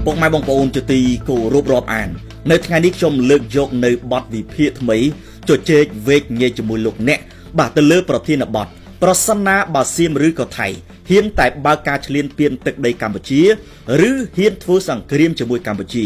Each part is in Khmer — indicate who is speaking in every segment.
Speaker 1: ពុកម៉ែបងប្អូនជាទីគោរពរាប់អាននៅថ្ងៃនេះខ្ញុំលើកយកនៅបទវិភាគថ្មីជជែកវែកញែកជាមួយលោកអ្នកបាទទៅលើប្រធានបទប្រសិនណាបើសៀមឬក៏ថៃហ៊ានតែបើកការឈ្លានពានទឹកដីកម្ពុជាឬហ៊ានធ្វើសង្គ្រាមជាមួយកម្ពុជា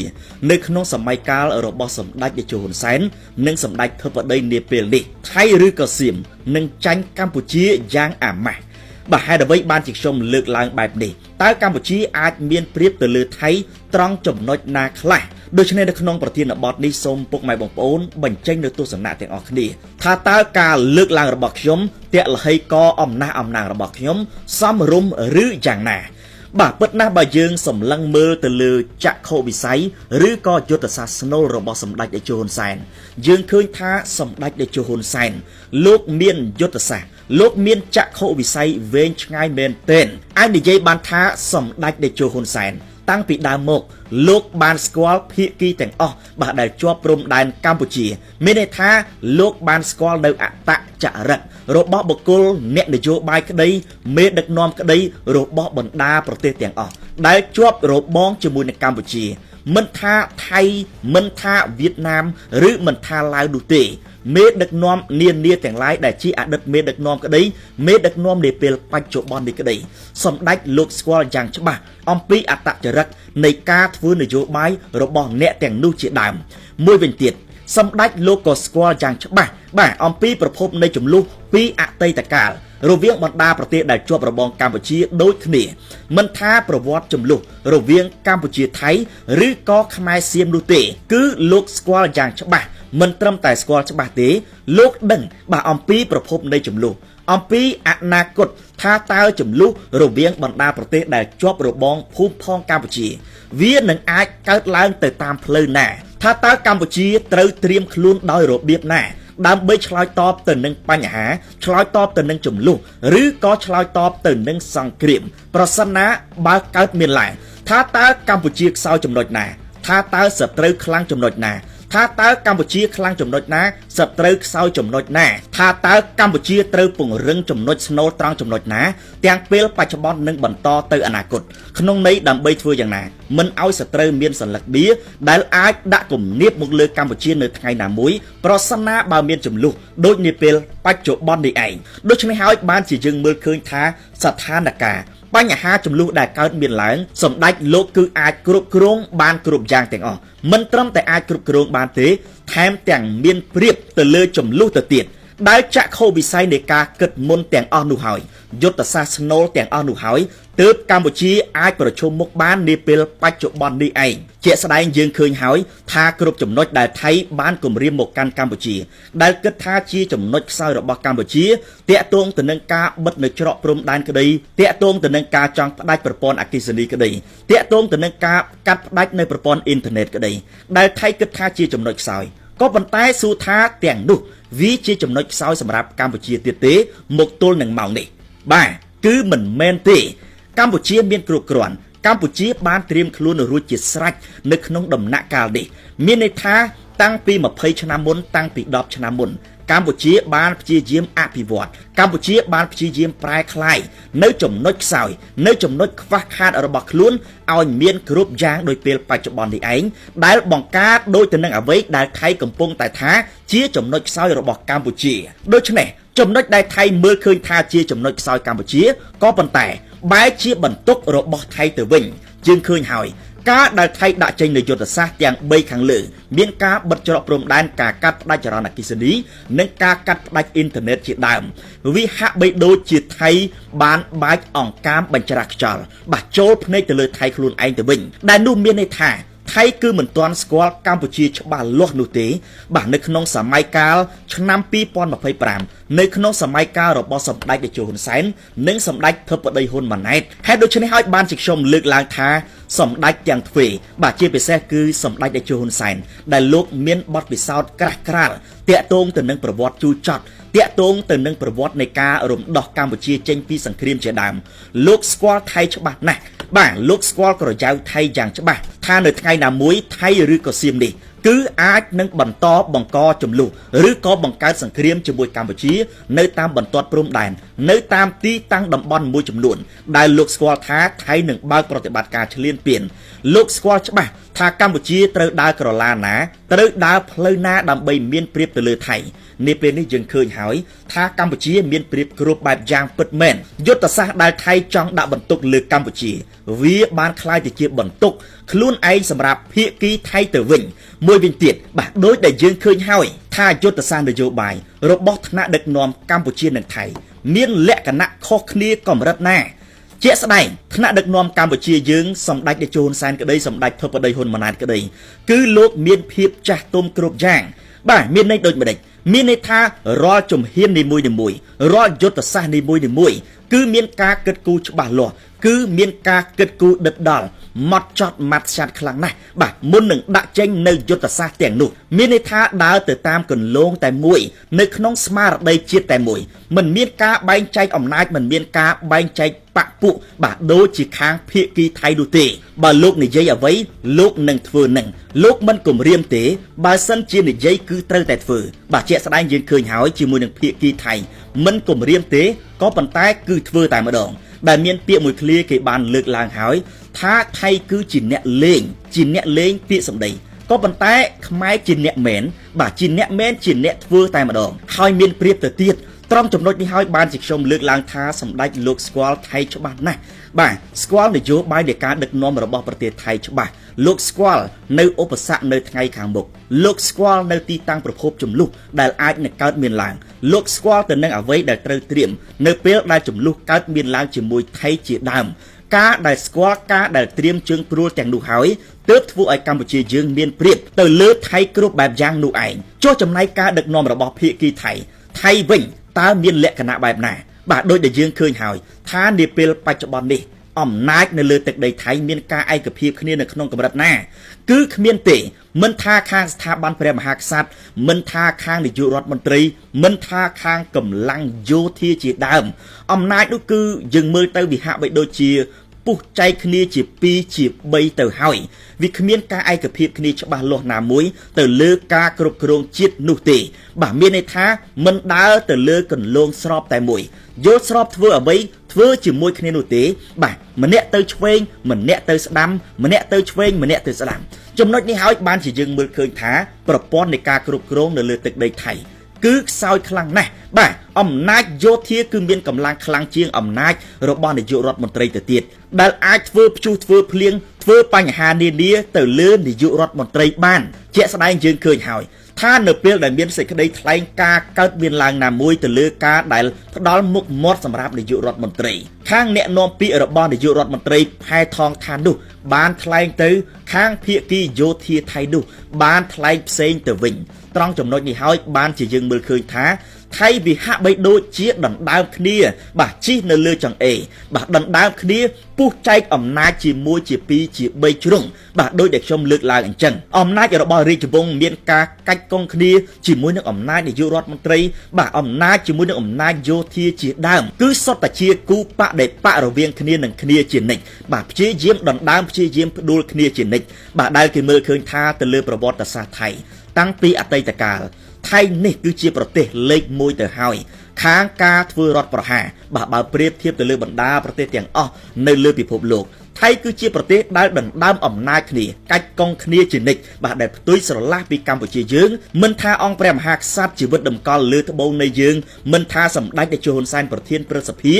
Speaker 1: នៅក្នុងសម័យកាលរបស់សម្ដេចតេជោហ៊ុនសែននិងសម្ដេចធិបតីនាពេលនេះថៃឬក៏សៀមនឹងចាញ់កម្ពុជាយ៉ាងអាម៉ាស់ បាទហេតុអ្វីបានជាខ្ញុំលើកឡើងបែបនេះតើកម្ពុជាអាចមានប្រៀបទៅលើថៃត្រង់ចំណុចណាខ្លះដូច្នេះនៅក្នុងប្រធានបទនេះសូមពុកម៉ែបងប្អូនបញ្ចេញនូវទស្សនៈទាំងអស់គ្នាថាតើការលើកឡើងរបស់ខ្ញុំតាក់លហីកអំណះអំណាងរបស់ខ្ញុំសមរម្យឬយ៉ាងណាបាទពិតណាស់បើយើងសម្លឹងមើលទៅលើចក្ខុវិស័យឬក៏យុទ្ធសាស្ត្រស្នូលរបស់សម្ដេចតេជោហ៊ុនសែនយើងឃើញថាសម្ដេចតេជោហ៊ុនសែនលោកមានយុទ្ធសាស្ត្រលោកមានចក្ខុវិស័យវែងឆ្ងាយមែនទែនអាចនិយាយបានថាសម្ដេចតេជោហ៊ុនសែនតាំងពីដើមមកលោកបានស្គាល់ភាគីទាំងអស់បាទដែលជាប់ព្រំដែនកម្ពុជា មានន័យថាលោកបានស្គាល់នៅអត្តចរិតរបស់បុគ្គលអ្នកនយោបាយក្តីមេដឹកនាំក្តីរបស់បណ្ដាប្រទេសទាំងអស់ដែលជាប់របងជាមួយនឹងកម្ពុជា មិនថាថៃមិនថាវៀតណាមឬមិនថាឡាវនោះទេមេដឹកនាំនានាទាំងឡាយដែលជាអតីតមេដឹកនាំក្តីមេដឹកនាំនាពេលបច្ចុប្បន្ននេះក្តីសម្ដេចលោកស្គាល់យ៉ាងច្បាស់អំពីអត្តចរិតនៃការធ្វើនយោបាយរបស់អ្នកទាំងនោះជាដើមមួយវិញទៀតសម្ដេចលោកក៏ស្គាល់យ៉ាងច្បាស់បាទអំពីប្រភពនៃចំនួនពីអតីតកាលរវាងបណ្ដាប្រទេសដែលជាប់របងកម្ពុជាដូចគ្នាមិនថាប្រវត្តិចំនួនរវាងកម្ពុជាថៃឬក៏ខ្មែរសៀមនោះទេគឺលោកស្គាល់យ៉ាងច្បាស់មិនត្រឹមតែស្គាល់ច្បាស់ទេលោកដឹងបាទអំពីប្រភពនៃចំនួនអំពីអនាគតថាតើចំនួនរវាងបណ្ដាប្រទេសដែលជាប់របងភូមិផងកម្ពុជាវានឹងអាចកើតឡើងទៅតាមផ្លូវណាថាតើកម្ពុជាត្រូវត្រៀមខ្លួនដោយរបៀបណាដើម្បីឆ្លើយតបទៅនឹងបញ្ហាឆ្លើយតបទៅនឹងចំនួនឬក៏ឆ្លើយតបទៅនឹងសង្គ្រាមប្រសិនណាបើកើតមានឡើងថាតើកម្ពុជាខ្សោយចំណុចណាថាតើសត្រូវខ្លាំងចំណុចណាថាតើកម្ពុជាខ្លាំងចំណុចណាសត្រូវខ្សោយចំណុចណាថាតើកម្ពុជាត្រូវពង្រឹងចំណុចស្នូលត្រង់ចំណុចណាទាំងពេលបច្ចុប្បន្ននិងបន្តទៅអនាគតក្នុងន័យដើម្បីធ្វើយ៉ាងណាមិនឲ្យសត្រូវមានសន្លឹកបៀដែលអាចដាក់គំនាបមកលើកម្ពុជានៅថ្ងៃណាមួយប្រសិនណាបើមានចំនួនដូចនាពេលបច្ចុប្បន្ននេះឯងដូច្នេះហើយបានជាយើងមើលឃើញថាស្ថានភាពបញ្ហាចំនួនដែលកើតមានឡើងសម្ដេចលោកគឺអាចគ្រប់គ្រងបានគ្រប់យ៉ាងទាំងអស់មិនត្រឹមតែអាចគ្រប់គ្រងបានទេថែមទាំងមានប្រៀបទៅលើចំនួនទៅទៀតដែលចក្ខុវិស័យនៃការគិតមុនទាំងអស់នោះហើយយុទ្ធសាស្ត្រស្នូលទាំងអស់នោះហើយទើបកម្ពុជាអាចប្រជុំមុខបាននាពេលបច្ចុប្បន្ននេះឯងជាក់ស្ដែងយើងឃើញហើយថាគ្រប់ចំណុចដែលថៃបានគម្រាមមកកាន់កម្ពុជាដែលគិតថាជាចំណុចខ្សោយរបស់កម្ពុជាតាក់ទងទៅនឹងការបិទនៅច្រកព្រំដែនក្តីតាក់ទងទៅនឹងការចង់ផ្ដាច់ប្រព័ន្ធអគ្គិសនីក្តីតាក់ទងទៅនឹងការកាត់ផ្ដាច់នៅប្រព័ន្ធអ៊ីនធឺណិតក្តីដែលថៃគិតថាជាចំណុចខ្សោយក៏ប៉ុន្តែសួរថាទាំងនោះវាជាចំណុចខ្សោយសម្រាប់កម្ពុជាទៀតទេមកទល់នឹងម៉ោងនេះបាទគឺមិនមែនទេកម្ពុជាមានគ្រប់គ្រាន់កម្ពុជាបានត្រៀមខ្លួនរួចជាស្រេចនៅក្នុងដំណាក់កាលនេះមានន័យថាតាំងពី20ឆ្នាំមុនតាំងពី10ឆ្នាំមុនកម្ពុជាបានព្យាយាមអភិវឌ្ឍកម្ពុជាបានព្យាយាមប្រែក្លាយនៅចំណុចខ្សោយនៅចំណុចខ្វះខាតរបស់ខ្លួនឲ្យមានគ្រប់យ៉ាងដោយពេលបច្ចុប្បន្ននេះឯងដែលបង្ការដូចទៅនឹងអ្វីដែលថៃកំពុងតែថាជាចំណុចខ្សោយរបស់កម្ពុជាដូច្នេះចំណុចដែលថៃមើលឃើញថាជាចំណុចខ្សោយកម្ពុជាក៏ប៉ុន្តែបែរជាបន្ទុករបស់ថៃទៅវិញយើងឃើញហើយការដែលថៃដាក់ចេញនូវយុទ្ធសាស្ត្រទាំង3ខាងលើមានការបិទច្រកព្រំដែនការកាត់ផ្ដាច់ចរន្តអគ្គិសនីនិងការកាត់ផ្ដាច់អ៊ីនធឺណិតជាដើមវាហាក់បីដូចជាថៃបានបាចអង្កាមបញ្ច្រាស់ខ្យល់បាទចូលភ្នែកទៅលើថៃខ្លួនឯងទៅវិញដែលនោះមានន័យថាថៃគឺមិនទាន់ស្គាល់កម្ពុជាច្បាស់លាស់នោះទេបាទនៅក្នុងសម័យកាលឆ្នាំ2025នៅក្នុងសម័យកាលរបស់សម្ដេចតេជោហ៊ុនសែននិងសម្ដេចធិបតីហ៊ុនម៉ាណែតហេតុដូច្នេះហើយបានជាខ្ញុំលើកឡើងថាសម្ដេចទាំងទ្វេបាទជាពិសេសគឺសម្ដេចតេជោហ៊ុនសែនដែលលោកមានបទពិសោធន៍ក្រាស់ក្រាលតាក់ទងទៅនឹងប្រវត្តិជូរចត់តាក់ទងទៅនឹងប្រវត្តិនៃការរំដោះកម្ពុជាចេញពីសង្គ្រាមជាដើមលោកស្គាល់ថៃច្បាស់ណាស់បាទលោកស្គាល់ក្រចៅថៃយ៉ាងច្បាស់ថ ថានៅថ្ងៃណាមួយថៃឬក៏សៀមនេះគឺអាចនឹងបន្តបង្កចំនួនឬក៏បង្កើតសង្គ្រាមជាមួយកម្ពុជានៅតាមបន្ទាត់ព្រំដែននៅតាមទីតាំងតំបន់មួយចំនួនដែលលោកស្គាល់ថាថៃនឹងបើកប្រតិបត្តិការឈ្លានពានលោកស្គាល់ច្បាស់ថាកម្ពុជាត្រូវដើរក្រឡាណាត្រូវដើរផ្លូវណាដើម្បីមានប្រៀបទៅលើថៃនាពេលនេះយើងឃើញហើយថាកម្ពុជាមានប្រៀបគ្រប់បែបយ៉ាងពិតមែនយុទ្ធសាស្ត្រដែលថៃចង់ដាក់បន្ទុកលើកម្ពុជាវាបានក្លាយទៅជាបន្ទុកខ្លួនឯងសម្រាប់ភាគីថៃទៅវិញមួយវិញទៀតបាទដោយដែលយើងឃើញហើយថាយុទ្ធសាស្ត្រនយោបាយរបស់ថ្នាក់ដឹកនាំកម្ពុជានិងថៃមានលក្ខណៈខុសគ្នាកម្រិតណាជាក់ស្ដែងថ្នាក់ដឹកនាំកម្ពុជាយើងសម្ដេចតេជោហ៊ុនសែនក្តីសម្ដេចធិបតីហ៊ុនម៉ាណែតក្តីគឺលោកមានភាពចាស់ទុំគ្រប់យ៉ាងបាទមានន័យដូចម្ដេចមានន័យថារាល់ជំហាននីមួយៗរាល់យុទ្ធសាស្ត្រនីមួយៗគឺមានការគិតគូរច្បាស់លាស់គឺមានការគិតគូរដិតដល់ម៉ត់ចត់ម៉ាត់ឆាត់ខ្លាំងណាស់បាទមុននឹងដាក់ចេញនៅយុទ្ធសាស្ត្រទាំងនោះមានន័យថាដើរទៅតាមគន្លងតែមួយនៅក្នុងស្មារតីជាតិតែមួយមិនមានការបែងចែកអំណាចមិនមានការបែងចែកបកពួកបាទដូចជាខាងភាគីថៃនោះទេបើលោកនិយាយអ្វីលោកនឹងធ្វើនឹងលោកមិនគំរាមទេបើសិនជានិយាយគឺត្រូវតែធ្វើបាទជាក់ស្ដែងយើងឃើញហើយជាមួយនឹងភាគីថៃមិនគំរាមទេក៏ប៉ុន្តែគឺធ្វើតែម្ដងដែលមានពាក្យមួយឃ្លាគេបានលើកឡើងហើយថាថៃគឺជាអ្នកលេងជាអ្នកលេងពាក្យសម្ដីក៏ប៉ុន្តែខ្មែរជាអ្នកមែនបាទជាអ្នកមែនជាអ្នកធ្វើតែម្ដងហើយមានប្រៀបទៅទៀតត្រង់ចំណុចនេះហើយបានជាខ្ញុំលើកឡើងថាសម្ដេចលោកស្គាល់ថៃច្បាស់ណាស់បាទស្គាល់នយោបាយនៃការដឹកនាំរបស់ប្រទេសថៃច្បាស់លោកស្គាល់នៅឧបសគ្គនៅថ្ងៃខាងមុខលោកស្គាល់នៅទីតាំងប្រភពចំនួនដែលអាចនឹងកើតមានឡើងលោកស្គាល់ទៅនឹងអ្វីដែលត្រូវត្រៀមនៅពេលដែលចំនួនកើតមានឡើងជាមួយថៃជាដើមការដែលស្គាល់ការដែលត្រៀមជើងព្រួលទាំងនោះហើយទើបធ្វើឲ្យកម្ពុជាយើងមានប្រៀបទៅលើថៃគ្រប់បែបយ៉ាងនោះឯងចុះចំណែកការដឹកនាំរបស់ភាគីថៃថៃវិញតើមានលក្ខណៈបែបណាបាទដូចដែលយើងឃើញហើយថានាពេលបច្ចុប្បន្ននេះអំណាចនៅលើទឹកដីថៃមានការឯកភាពគ្នានៅក្នុងកម្រិតណាគឺគ្មានទេមិនថាខាងស្ថាប័នព្រះមហាក្សត្រមិនថាខាងនាយករដ្ឋមន្ត្រីមិនថាខាងកម្លាំងយោធាជាដើមអំណាចនោះគឺយើងមើលទៅវាហាក់បីដូចជាពុះចែកគ្នាជា2ជា3ទៅហើយវាគ្មានការឯកភាពគ្នាច្បាស់លាស់ណាមួយទៅលើការគ្រប់គ្រងជាតិនោះទេបាទមានន័យថាមិនដើរទៅលើគន្លងស្របតែមួយយល់ស្របធ្វើអ្វីធ្វើជាមួយគ្នានោះទេបាទម្នាក់ទៅឆ្វេងម្នាក់ទៅស្ដាំម្នាក់ទៅឆ្វេងម្នាក់ទៅស្ដាំចំណុចនេះហើយបានជាយើងមើលឃើញថាប្រព័ន្ធនៃការគ្រប់គ្រងនៅលើទឹកដីថៃគឺខ្សោយខ្លាំងណាស់បាទអំណាចយោធាគឺមានកម្លាំងខ្លាំងជាងអំណាចរបស់នាយករដ្ឋមន្ត្រីទៅទៀតដែលអាចធ្វើព្យុះធ្វើភ្លៀងធ្វើបញ្ហានានាទៅលើនាយករដ្ឋមន្ត្រីបានជាក់ស្ដែងយើងឃើញហើយថានៅពេលដែលមានសេចក្តីថ្លែងការណ៍កើតមានឡើងណាមួយទៅលើការដែលផ្ដល់មុខមាត់សម្រាប់នាយករដ្ឋមន្ត្រីខាងអ្នកនាំពាក្យរបស់នាយករដ្ឋមន្ត្រីផែថងថានោះបានថ្លែងទៅខាងភាគីយោធាថៃនោះបានថ្លែងផ្សេងទៅវិញត្រង់ចំណុចនេះហើយបានជាយើងមើលឃើញថាថៃវាហាក់បីដូចជាដណ្ដើមគ្នាបាទជិះនៅលើចង្អេរបាទដណ្ដើមគ្នាពុះចែកអំណាចជាមួយជា2ជា3ជ្រុងបាទដោយដែលខ្ញុំលើកឡើងអញ្ចឹងអំណាចរបស់រាជវង្សមានការកាច់កងគ្នាជាមួយនឹងអំណាចនាយករដ្ឋមន្ត្រីបាទអំណាចជាមួយនឹងអំណាចយោធាជាដើមគឺសុទ្ធតែជាគូបដិបករវាងគ្នានឹងគ្នាជានិច្ចបាទព្យាយាមដណ្ដើមព្យាយាមផ្ដួលគ្នាជានិច្ចបាទដែលគេមើលឃើញថាទៅលើប្រវត្តិសាស្ត្រថៃតាំងពីអតីតកាលថៃនេះគឺជាប្រទេសលេខ1ទៅហើយខាងការធ្វើរដ្ឋប្រហារបាទបើប្រៀបធៀបទៅលើបណ្ដាប្រទេសទាំងអស់នៅលើពិភពលោកថៃគឺជាប្រទេសដែលដណ្ដើមអំណាចគ្នាកាច់កងគ្នាជានិច្ចបាទដែលផ្ទុយស្រឡះពីកម្ពុជាយើងមិនថាអង្គព្រះមហាក្សត្រជីវិតតម្កល់លើត្បូងនៃយើងមិនថាសម្ដេចតេជោហ៊ុនសែនប្រធានព្រឹទ្ធសភា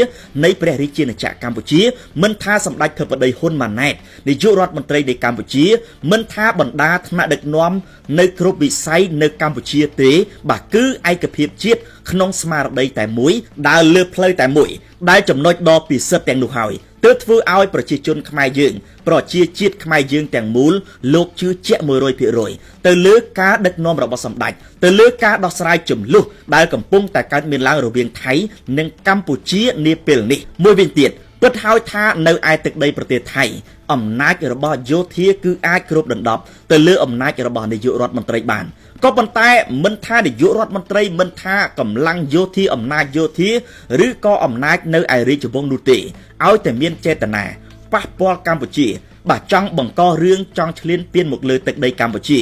Speaker 1: នៃព្រះរាជាណាចក្រកម្ពុជាមិនថាសម្ដេចធិបតីហ៊ុនម៉ាណែតនាយករដ្ឋមន្ត្រីនៃកម្ពុជាមិនថាបណ្ដាថ្នាក់ដឹកនាំនៅគ្រប់វិស័យនៅកម្ពុជាទេបាទគឺឯកភាពជាតិក្នុងស្មារតីតែមួយដើរលើផ្លូវតែមួយដែលចំណុចដ៏ពិសិដ្ឋទាំងនោះហើយទើបធ្វើឲ្យប្រជាជនខ្មែរយើងប្រជាជាតិខ្មែរយើងទាំងមូលលោកជឿជាក់100%ទៅលើការដឹកនាំរបស់សម្ដេចទៅលើការដោះស្រាយចំនួនដែលកំពុងតែកើតមានឡើងរវាងថៃនិងកម្ពុជានាពេលនេះមួយវិញទៀតពិតហើយថានៅឯទឹកដីប្រទេសថៃអំណាចរបស់យោធាគឺអាចគ្របដណ្ដប់ទៅលើអំណាចរបស់នាយករដ្ឋមន្ត្រីបានក៏ប៉ុន្តែមិនថានាយករដ្ឋមន្ត្រីមិនថាកម្លាំងយោធាអំណាចយោធាឬក៏អំណាចនៅឯរាជវង្សនោះទេឲ្យតែមានចេតនាប៉ះពាល់កម្ពុជា បាទចង់បង្ករឿងចង់ឈ្លានពានមកលើទឹកដីកម្ពុជា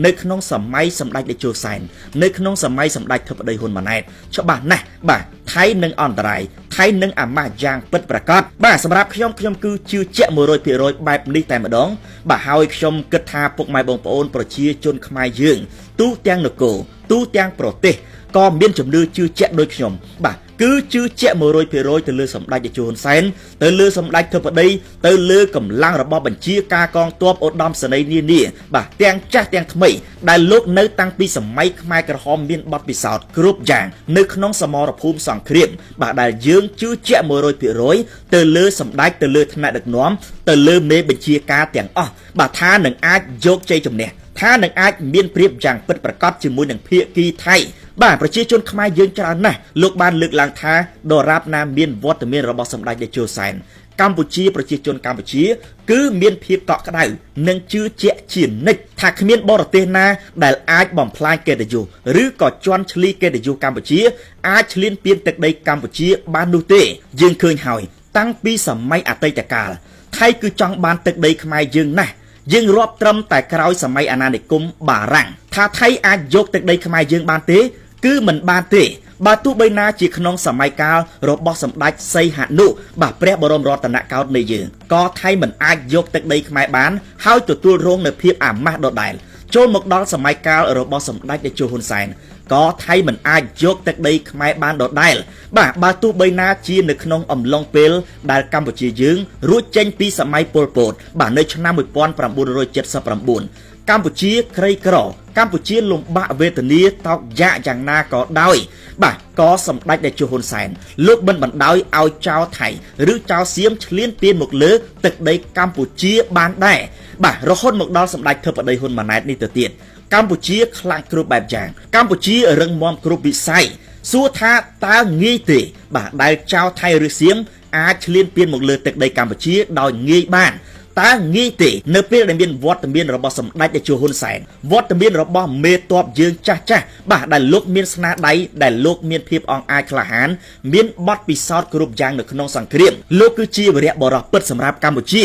Speaker 1: នៅក្នុងសម័យសម្ដេចតេជោសែននៅក្នុងសម័យសម្ដេចធិបតីហ៊ុនម៉ាណែតច្បាស់ណាស់បាទថៃនឹងអន្តរាយថៃនឹងអាម៉ាស់យ៉ាងពិតប្រាកដបាទសម្រាប់ខ្ញុំខ្ញុំគឺជឿជាក់100%បែបនេះតែម្ដងបាទហើយខ្ញុំគិតថាពុកម៉ែបងប្អូនប្រជាជនខ្មែរយើងទូទាំងនគរទូទាំងប្រទេសក៏មានជំនឿជឿជាក់ដូចខ្ញុំបាទគឺជឿជាក់100%ទៅលើសម្ដេចតេជោហ៊ុនសែនទៅលើសម្ដេចធិបតីទៅលើកម្លាំងរបស់បញ្ជាការកងទ័ពឧត្តមសេនីយ៍នានាបាទទាំងចាស់ទាំងថ្មីដែលលោកនៅតាំងពីសម័យខ្មែរក្រហមមានបទពិសោធន៍គ្រប់យ៉ាងនៅក្នុងសមរភូមិសង្គ្រាមបាទដែលយើងជឿជាក់100%ទៅលើសម្ដេចទៅលើថ្នាក់ដឹកនាំទៅលើមេបញ្ជាការទាំងអស់បាទថានឹងអាចយកជ័យជំនះថានឹងអាចមានព្រៀបយ៉ាងពិតប្រាកដជាមួយនឹងភាគីថៃបាទប្រជាជនខ្មែរយើងច្រើនណាស់លោកបានលើកឡើងថាដរាបណាមានវត្តមានរបស់សម្ដេចតេជោសែនកម្ពុជាប្រជាជនកម្ពុជាគឺមានភាពកក់ក្ដៅនិងជឿជាក់ជានិច្ចថាគ្មានបរទេសណាដែលអាចបំផ្លាញកិត្តិយសឬក៏ជន់ឈ្លីកិត្តិយសកម្ពុជាអាចឈ្លានពានទឹកដីកម្ពុជាបាននោះទេយើងឃើញហើយតាំងពីសម័យអតីតកាលថៃគឺចង់បានទឹកដីខ្មែរយើងណាស់យើងរាប់ត្រឹមតែក្រោយសម័យអាណានិគមបារាំងថាថៃអាចយកទឹកដីខ្មែរយើងបានទេគឺមិនបានទេបើទោះបីណាជាក្នុងសម័យកាលរបស់សម្ដេចសីហនុបាទព្រះបរមរតនកោដ្ឋនៃយើងក៏ថៃមិនអាចយកទឹកដីខ្មែរបានហើយទទួលរងនូវភាពអាម៉ាស់ដដែលចូលមកដល់សម័យកាលរបស់សម្ដេចតេជោហ៊ុនសែនក៏ថៃមិនអាចយកទឹកដីខ្មែរបានដដែលបាទបើទោះបីណាជានៅក្នុងអំឡុងពេលដែលកម្ពុជាយើងរួចចេញពីសម័យប៉ុលពតបាទនៅឆ្នាំ1979កម្ពុជាក្រីក្រកម្ពុជាលំបាកវេទនាតោកយ៉ាកយ៉ាងណាក៏ដោយបាទក៏សម្ដេចតេជោហ៊ុនសែនលោកមិនបណ្ដោយឲ្យចោលថៃឬចោលសៀមឈ្លានពានមកលើទឹកដីកម្ពុជាបានដែរបាទរហូតមកដល់សម្ដេចធិបតីហ៊ុនម៉ាណែតនេះទៅទៀតកម្ពុជាខ្លាំងគ្រប់បែបយ៉ាងកម្ពុជារឹងមាំគ្រប់វិស័យសួរថាតើងាយទេបាទដែលចោលថៃឬសៀមអាចឈ្លានពានមកលើទឹកដីកម្ពុជាដោយងាយបានតើងាយទេនៅពេលដែលមានវត្តមានរបស់សម្ដេចតេជោហ៊ុនសែនវត្តមានរបស់មេតបយើងចាស់ចាស់បាទដែលលោកមានស្នាដៃដែលលោកមានភាពអង់អាចក្លាហានមានបទពិសោធន៍គ្រប់យ៉ាងនៅក្នុងសង្គ្រាមលោកគឺជាវីរៈបុរសពិតសម្រាប់កម្ពុជា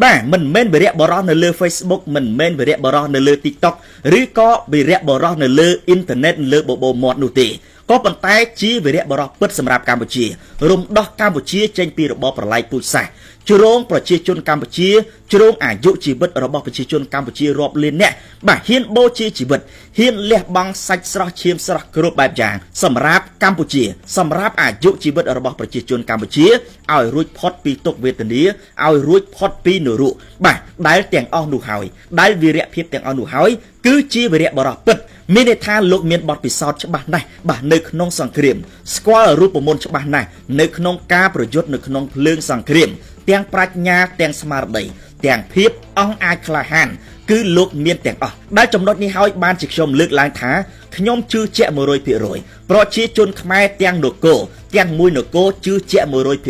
Speaker 1: បាទមិនមែនវីរៈបុរសនៅលើ Facebook មិនមែនវីរៈបុរសនៅលើ TikTok ឬក៏វីរៈបុរសនៅលើអ៊ីនធឺណិតលើបបោមាត់នោះទេក៏ប៉ុន្តែជាវីរៈបុរសពិតសម្រាប់កម្ពុជារំដោះកម្ពុជាចេញពីរបបប្រល័យពូជសាសន៍ជ្រងប្រជាជនកម្ពុជាជ្រងអាយុជីវិតរបស់ប្រជាជនកម្ពុជារាប់លានអ្នកបាទហ៊ានបូជាជីវិតហ៊ានលះបង់សាច់ស្រស់ឈាមស្រស់គ្រប់បែបយ៉ាងសម្រាប់កម្ពុជាសម្រាប់អាយុជីវិតរបស់ប្រជាជនកម្ពុជាឲ្យរួចផុតពីទុក្ខវេទនាឲ្យរួចផុតពីនរកបាទដែលទាំងអស់នោះហើយដែលវីរភាពទាំងអស់នោះហើយគឺជាវីរៈបុរសពិតមានន័យថាលោកមានបទពិសោធន៍ច្បាស់ណាស់បាទនៅក្នុងសង្គ្រាមស្គាល់រូបមន្តច្បាស់ណាស់នៅក្នុងការប្រយុទ្ធនៅក្នុងភ្លើងសង្គ្រាមទាំងប្រាជ្ញាទាំងស្មារតីទាំងភាពអង់អាចក្លាហានគឺលោកមានទាំងអស់ដែលចំណុចនេះហើយបានជាខ្ញុំលើកឡើងថាខ្ញុំជឿជាក់100%ប្រជាជនខ្មែរទាំងនគរទាំងមួយនគរជឿជាក់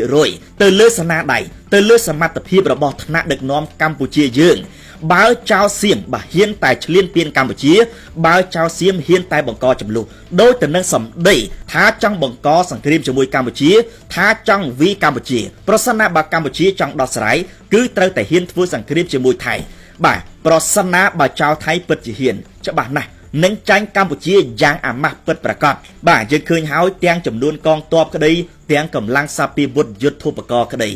Speaker 1: 100%ទៅលើស្នាដៃទៅលើសមត្ថភាពរបស់ថ្នាក់ដឹកនាំកម្ពុជាយើងបើចោលសៀមបាទហ៊ានតែឈ្លានពានកម្ពុជាបើចោលសៀមហ៊ានតែបង្កចំនួនដោយទៅនឹងសម្ដីថាចង់បង្កសង្គ្រាមជាមួយកម្ពុជាថាចង់វីកម្ពុជាប្រសិនណាបើកម្ពុជាចង់ដោះស្រាយគឺត្រូវតែហ៊ានធ្វើសង្គ្រាមជាមួយថៃបាទប្រសិនណាបើចោលថៃពិតជាហ៊ានច្បាស់ណាស់នឹងចាញ់កម្ពុជាយ៉ាងអាម៉ាស់ពិតប្រាកដបាទយើងឃើញហើយទាំងចំនួនកងទ័ពក្តីទាំងកម្លាំងសព្វាវុធយុទ្ធោបករណ៍ក្តី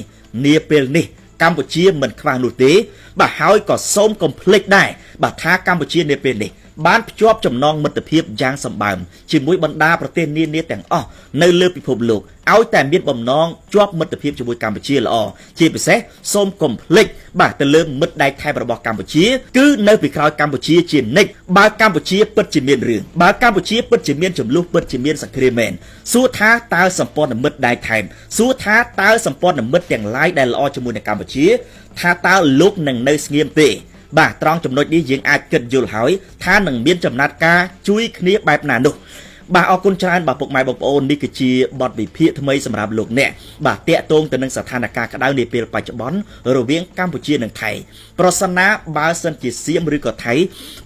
Speaker 1: នាពេលនេះកម្ពុជាមិនខ្វះនោះទេបាទហើយក៏សូមកុំភ្លេចដែរបាទថាកម្ពុជានាពេលនេះបានភ្ជាប់ចំណងមិត្តភាពយ៉ាងសម្បើមជាមួយបណ្ដាប្រទេសនានាទាំងអស់នៅលើពិភពលោកឲ្យតែមានបំណងជាប់មិត្តភាពជាមួយកម្ពុជាល្អជាពិសេសសូមកុំភ្លេចបាទទៅលើមិត្តដែកថែបរបស់កម្ពុជាគឺនៅពីក្រោយកម្ពុជាជានិច្ចបើកម្ពុជាពិតជាមានរឿងបើកម្ពុជាពិតជាមានចំនួនពិតជាមានសង្គ្រាមមែនសួរថាតើសម្ព័ន្ធមិត្តដែកថែបសួរថាតើសម្ព័ន្ធមិត្តទាំងឡាយដែលល្អជាមួយនឹងកម្ពុជាថាតើលោកនឹងនៅស្ងៀមទេបាទត្រង់ចំណុចនេះយើងអាចគិតយល់ហើយថានឹងមានចំណាត់ការជួយគ្នាបែបណានោះ បាទអរគុណច្រើនបាទពុកម៉ែបងប្អូននេះគឺជាបទវិភាគថ្មីសម្រាប់លោកអ្នកបាទតាក់ទងទៅនឹងស្ថានភាពក្តៅនាពេលបច្ចុប្បន្នរវាងកម្ពុជានិងថៃប្រសិនណាបើសិនជាសៀមឬក៏ថៃ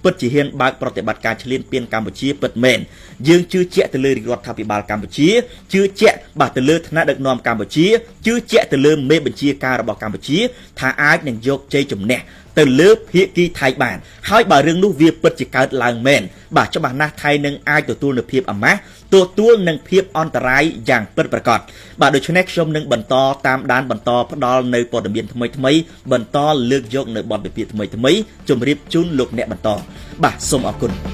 Speaker 1: ពិតជាហ៊ានបើកប្រតិបត្តិការឈ្លានពានកម្ពុជាពិតមែនយើងជឿជាក់ទៅលើរាជរដ្ឋាភិបាលកម្ពុជាជឿជាក់បាទទៅលើថ្នាក់ដឹកនាំកម្ពុជាជឿជាក់ទៅលើមេបញ្ជាការរបស់កម្ពុជាថាអាចនឹងយកជ័យជំនះទៅលើភាគីថៃបានហើយបើរឿងនោះវាពិតជាកើតឡើងមែនបាទច្បាស់ណាស់ថៃនឹងអាចទទួលនូវភាពអាម៉ាស់ទទួលនឹងភាពអន្តរាយយ៉ាងពិតប្រាកដបាទដូច្នេះខ្ញុំនឹងបន្តតាមដានបន្តផ្ដល់នៅព័ត៌មានថ្មីៗបន្តលើកយកនៅបទវិភាគថ្មីៗជម្រាបជូនលោកអ្នកបន្តបាទសូមអរគុណ។